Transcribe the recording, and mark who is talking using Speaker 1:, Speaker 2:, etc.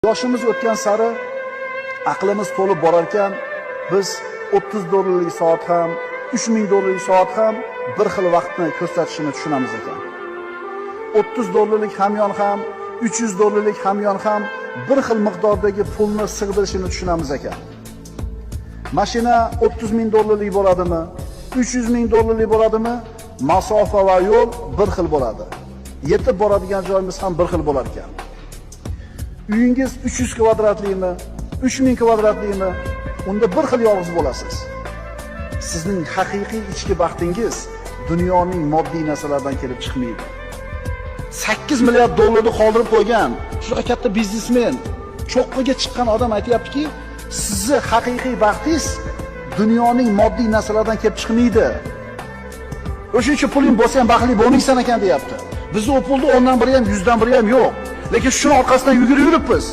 Speaker 1: Yoshimiz o'tgan sari aqlimiz to'lib borar ekan, biz 30 dollarlik soat ham, 3000 dollarlik soat ham bir xil vaqtni ko'rsatishini tushunamiz ekan. 30 dollarlik hamyon ham, 300 dollarlik hamyon ham bir xil miqdordagi pulni sig'dirishini tushunamiz ekan. Mashina 30 ming dollarlik bo'ladimi? 300 ming dollarlik bo'ladimi? Masofa va yo'l bir xil bo'ladi. Yetib boradigan joyimiz ham bir xil bo'lar ekan. Uyingiz 300 kvadratlimi, 3000 kvadratlimi? Unda bir xil yolg'iz bo'lasiz. Sizning haqiqiy ichki baxtingiz dunyoning moddiy narsalardan kelib chiqmaydi. 8 milliard dollarni qoldirib qo'ygan shunaqa katta biznesmen, cho'qqiga chiqqan odam aytayaptiki, sizni haqiqiy baxtingiz dunyoning moddiy narsalardan kelib chiqmaydi. O'shuning uchun puling bo'lsa ham baxtli bo'lmaysan ekan, deyapti. Bizda u pulni 10dan biri ham, 100dan biri ham yo'q. Lekin shuni orqasidan yugurib yuribmiz.